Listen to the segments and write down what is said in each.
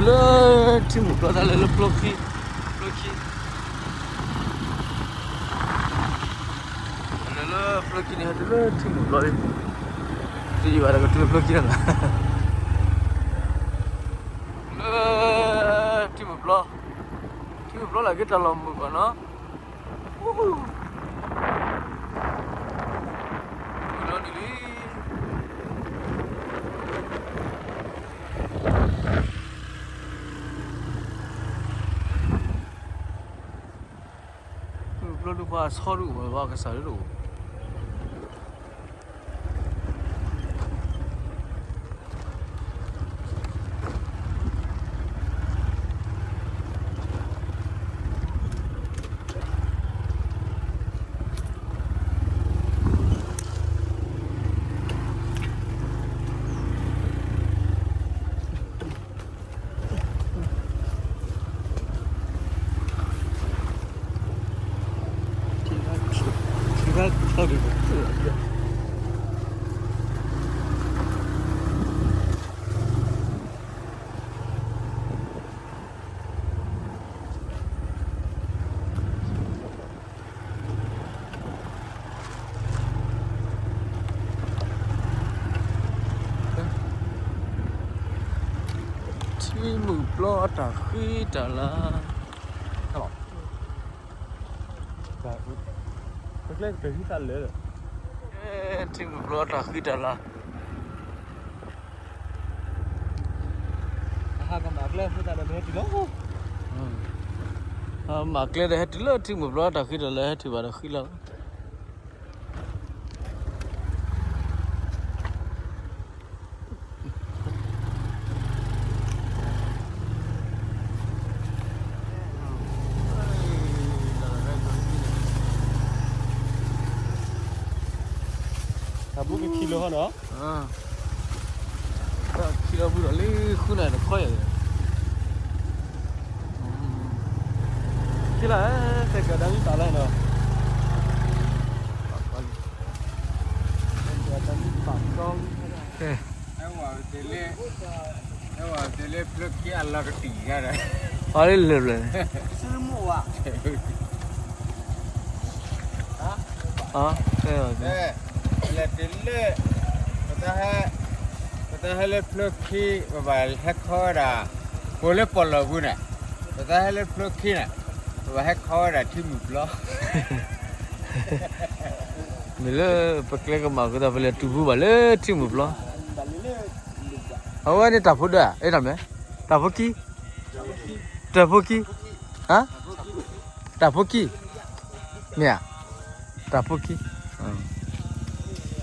လၢထံမုၢ်ပျီတၢ်လဲၤလၢဖျိခံ, ဖျိခံ, လဲၤလၢဖျိခံန့ၣ် ဟဲတုၤလၢထံမုၢ်ပျီလံ, တယံာ်ဘၣ်ဒီးကတုၤလၢဖျိခံလီၤ, လၢထံမုၢ်ပျီ, ထံမုၢ်ပျီလၢက့ၤတၢ်လီၢ်မုာ်ကီးနီၤ, လီၤဒ်လံ ဖျိဒုးပှၤအဆီဒုးအိၣ်ဝဲဘၣ်ကစၢ်ဒုးတအိၣ်, ထံမုၢ်ပျီအတၢ်ဃံတၢ်လၤ, ပကျဲကတၢၢ်ဟံးသးလၢာ်, ထံမုၢ်ပျီအတၢ်ဃံတၢ်လၤ, ဟးကမၤကျဲဖိသးဒီးပဟဲတုၤလီၤ, မၤကျဲဒီးဟဲတုၤလၢထံမုၢ်ပျီတၢ်ဃံတၢ်လၤ ဟဲတုၤဘၣ်ဒီးဃံလီၤ. တၢ်ဘူၣ်ကခံလီၤဟီနီၤ, တၢ်ခံလီၤဘူၣ်ဒီးလံဃုနၤတခီယၤ, ခံလီၤ, စဲးကၢၤဒၣ်လံပာ်လီၤနီၤ, အလၢလၢလၢ, လဲၤတုၤလၢ, ပတၢ်ဟဲလၢဖျိခံ ပဘၣ်ဟဲခီဝဲဒၣ်, ပလၢပီၣ်လီၢ်ပူၤန့ၣ်, ပတၢ်ဟဲလၢဖျိခံန့ၣ်, ပဘၣ်ဟဲခီဝဲဒၣ်ထံမုၢ်ပျီ မ့ၢ်လၢပကျဲကမၤကတၢၢ် ပလဲၤတုၤပူၤဘၣ်လၢထံမုၢ်ပျီ, အဝဲန့ၣ်တၢ်ဖိဒၢ, အဲၣ်တၢ်မ့ၢ်, တၢ်ဖိခံ, တၢ်ဖိခံ, တၢ်ဖိခံ, မ့ၢ်ဧါ, တၢ်ဖိခံ,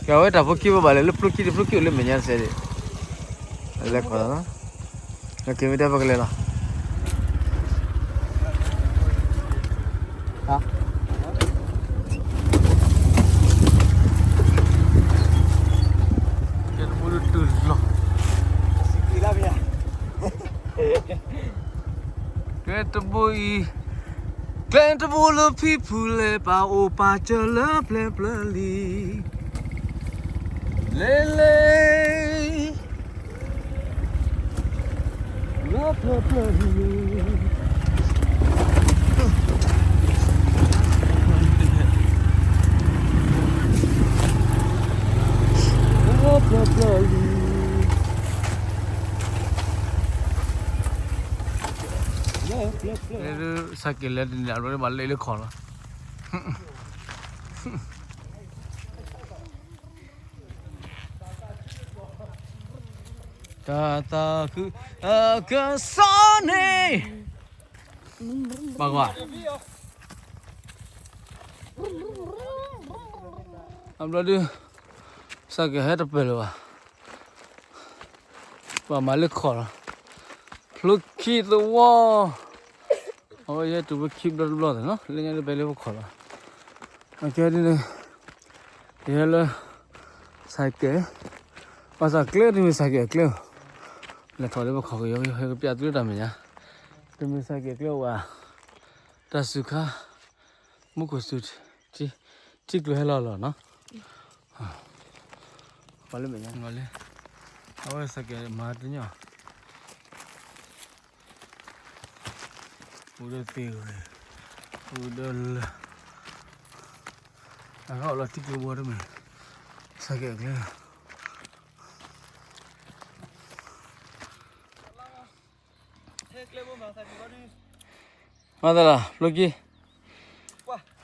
ကဲဝဲတၢ်ဖိခံ ပဘၣ်လဲၤလၢဖျိခံ တဖျိခံအိၣ်လၢမဲာ်ညါတစဲးဒံး, လဲၤခီလီၤ, ကဲမ့ၢ်တဲပကလဲၤလီၤ ကဲတဘိလၢတုၤလီၤ, ကဲတဘိအံၤ, ကျဲတဘိလၢဖံဖုလဲၤပာ်အိၣ်ပာ်စၢၤလၢပျၢၤပျၢၤလံ, လဲၤလဲၤ လၢပျၢၤပျၢၤလံ, လၢပျၢၤပျၢၤလံ, လၢပျၢၤပျၢၤ, စးက့ၤလဲၤတန့ၣ် အဘျီမၤလၢလၢခီၣ်လီၤ တၢ်သးခုအကစီၣ်န့ၣ်, ဘၣ်ကွၢ်, အဘျီဒုး, စးကဟဲတပၢၢ်လၢၤဘၣ်, ဘၣ်မၤလၢခီၣ်လီၤ, ဖျိခံသဝီ အဝဲယဲတုၤဝဲခံဘျီတဘျီသ့ၣ်နီၤ လၢညါဒ်ပဲလၢပခီၣ်လီၤ, အကဲဒ်န့ၣ်, ယဟဲလၢ, စဲးကဲ, ဘၣ်ဆၣ်ကျဲတမ့ၢ်စဲးကဲကျဲ, လဲၤထီၣ်လၢပခီၣ်ကယီကယီ ဟဲကပျးသုလၢတၢ်မဲာ်ညါ, တမ့ၢ်စဲးကဲကျဲဝဲ, တၢ်စူၤခါ, မူခိၣ်စူၤ, ထံကျိဟဲလီၤလီၤနီၤ, ပှၤလၢမဲာ်ညါ, အဝဲစဲးကဲမၤတညီ အ အိၣ်ဒီးသ့ၣ်ဂ့ၤ, အိၣ်ဒီးလၢ, အဂီၢ်လီၤထံကျိဘီတမ့ၢ်, စဲးကဲးအကျဲ, မၤသးလီၤ ဖျိခံ,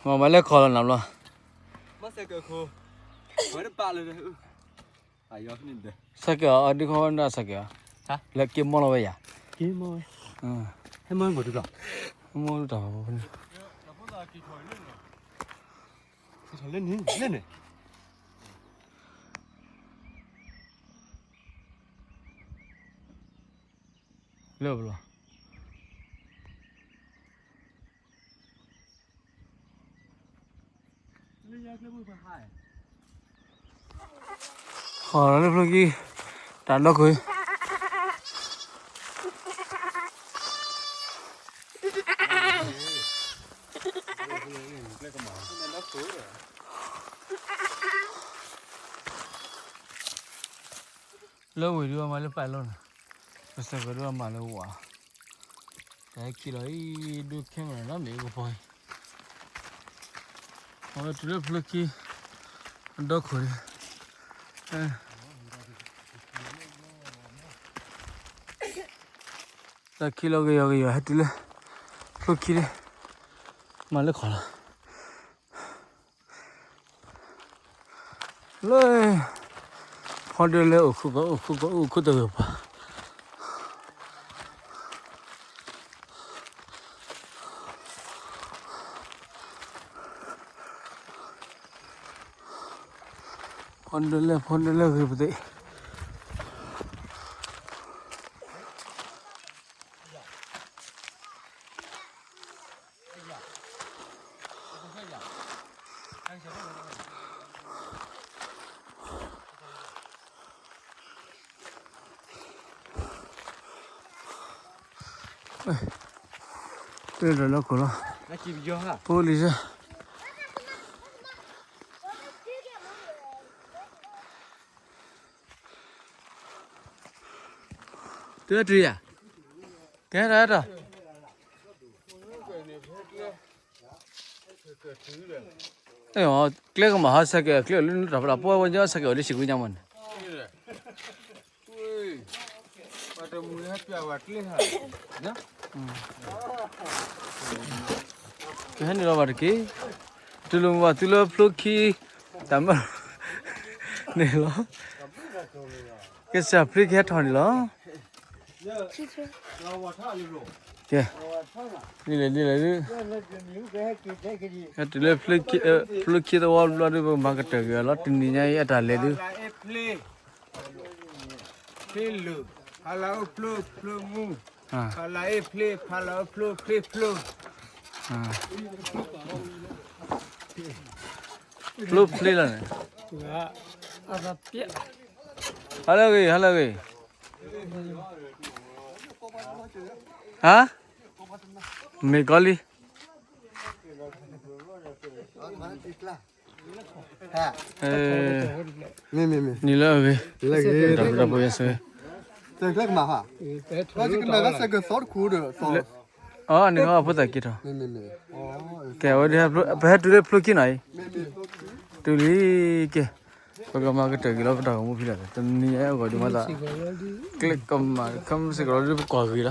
မၤမၤလဲၤခီလီၤနၤဘျီ, စဲးကဲးအီၤ အဒုးခီဝဲဒၣ်စဲးကဲးအီၤ, လၢက့ၤမီၢ်လီၤဝဲယၤ, ဟဲမီၢ်တၢ်, လၢဘျီ ဃီလၢဖျိခံ, တၢ်ဒီခိၣ်, လၢဝ့ၢ်ဒုးအမၤလၢပာ်လီၤနၤ, ပစဲးကဲးဒုးအမၤလၢဝါ, တၢ်ဟဲခံလီၤအံၤ ဒုးခဲမနၤနီတမံၤကဖီအံၤ, အဝဲတုၤလၢဖျိခံ, အဒီခိၣ်န့ၣ်, တၢ်ခံလီၤကယီကယီ ဟဲတုၤလၢ, ဖျိခံန့ၣ်, မၤလၢခီလီၤ လၢ, ဖီဒၢလၢအိၣ်ခိၣ်ကီး အိၣ်ခိၣ်ကီး အိၣ်ခိၣ်တဂၤပၤ, ဖီဒၢလၢ ဖီဒၢလၢဂ့ၤပသ့ၣ် တၢ်လီၢ်ခိၣ်လီၤ, ပအိၣ်လံစ့ၢ်, တုၤတုၤယၤ, ကဲတၢ်တၢ်, အဲ ကျဲကမၤဟးစဲးကဲး ကျဲလၢနတၢ်ဖလၢ်ပှၢ်ဝဲညါစဲးကဲးအီၤလၢစံးကွံာ်ညါမးန့ၣ်, ကဟဲနုာ်လီၤဘၣ်တက့ၢ်, တုၤလၢမုၢ်ဘၣ်တုၤလၢဖျိခံ, တၢ်မၢန့ၣ်လီၤ, ကစၢ်ဖျ့ကဟဲထီၣ်န့ၣ်လီၤ, ကဲ, ဒ်လဲၣ်ဒ်လဲၣ်ဒုး, တုၤလၢဖျိခံသဝီဘျီဒုး ပမၤကတၢၢ်က့ၤအီၤလီၤ တနံၤညါအံၤအတၢ်လဲၤဒုး ဖျ့လုာ်, ဖးလၢအအိၣ်ဖျိ ဖျိမူ, ဖးလၢအ့ၣ်ဖျ့ ဖးလၢအအိၣ်ဖျိ ဖျ့ဖျိ, ဖျိဖျ့လီၤန့ၣ်, ဟါလၢအဂ့ၤ ဟါလၢအဂ့ၤ, ဟါ, မ့ၢ်ကီလံ မ့ၢ်မ့ၢ်မ့ၢ်, နံၤလၢအဂ့ၤ, တၢ်ဖျိတၢ်ပှဲၤယၤစ့ၢ်, ကနၣ်ကစၢ်ကသီတခူဒီးသီ, အန့ၣ်အဖိသၣ်က့ၤထီၣ်, ကဲဝဲဒၣ် ပဟဲတုၤလၢဖျိခံနီၤအံၤ, တုၤလံကဲ, ပကမၤကတၢၢ်က့ၤလီၤ ပတၢ်ဂီၤမူဖဲလဲၣ် တနံၤအံၤအဂီၢ်ဒုးမၤသး, ကျဲကမၤ ခမစ့ၢ်ကီးလီၤဒုးပကွၢ်ဂ့ၤလီၤ.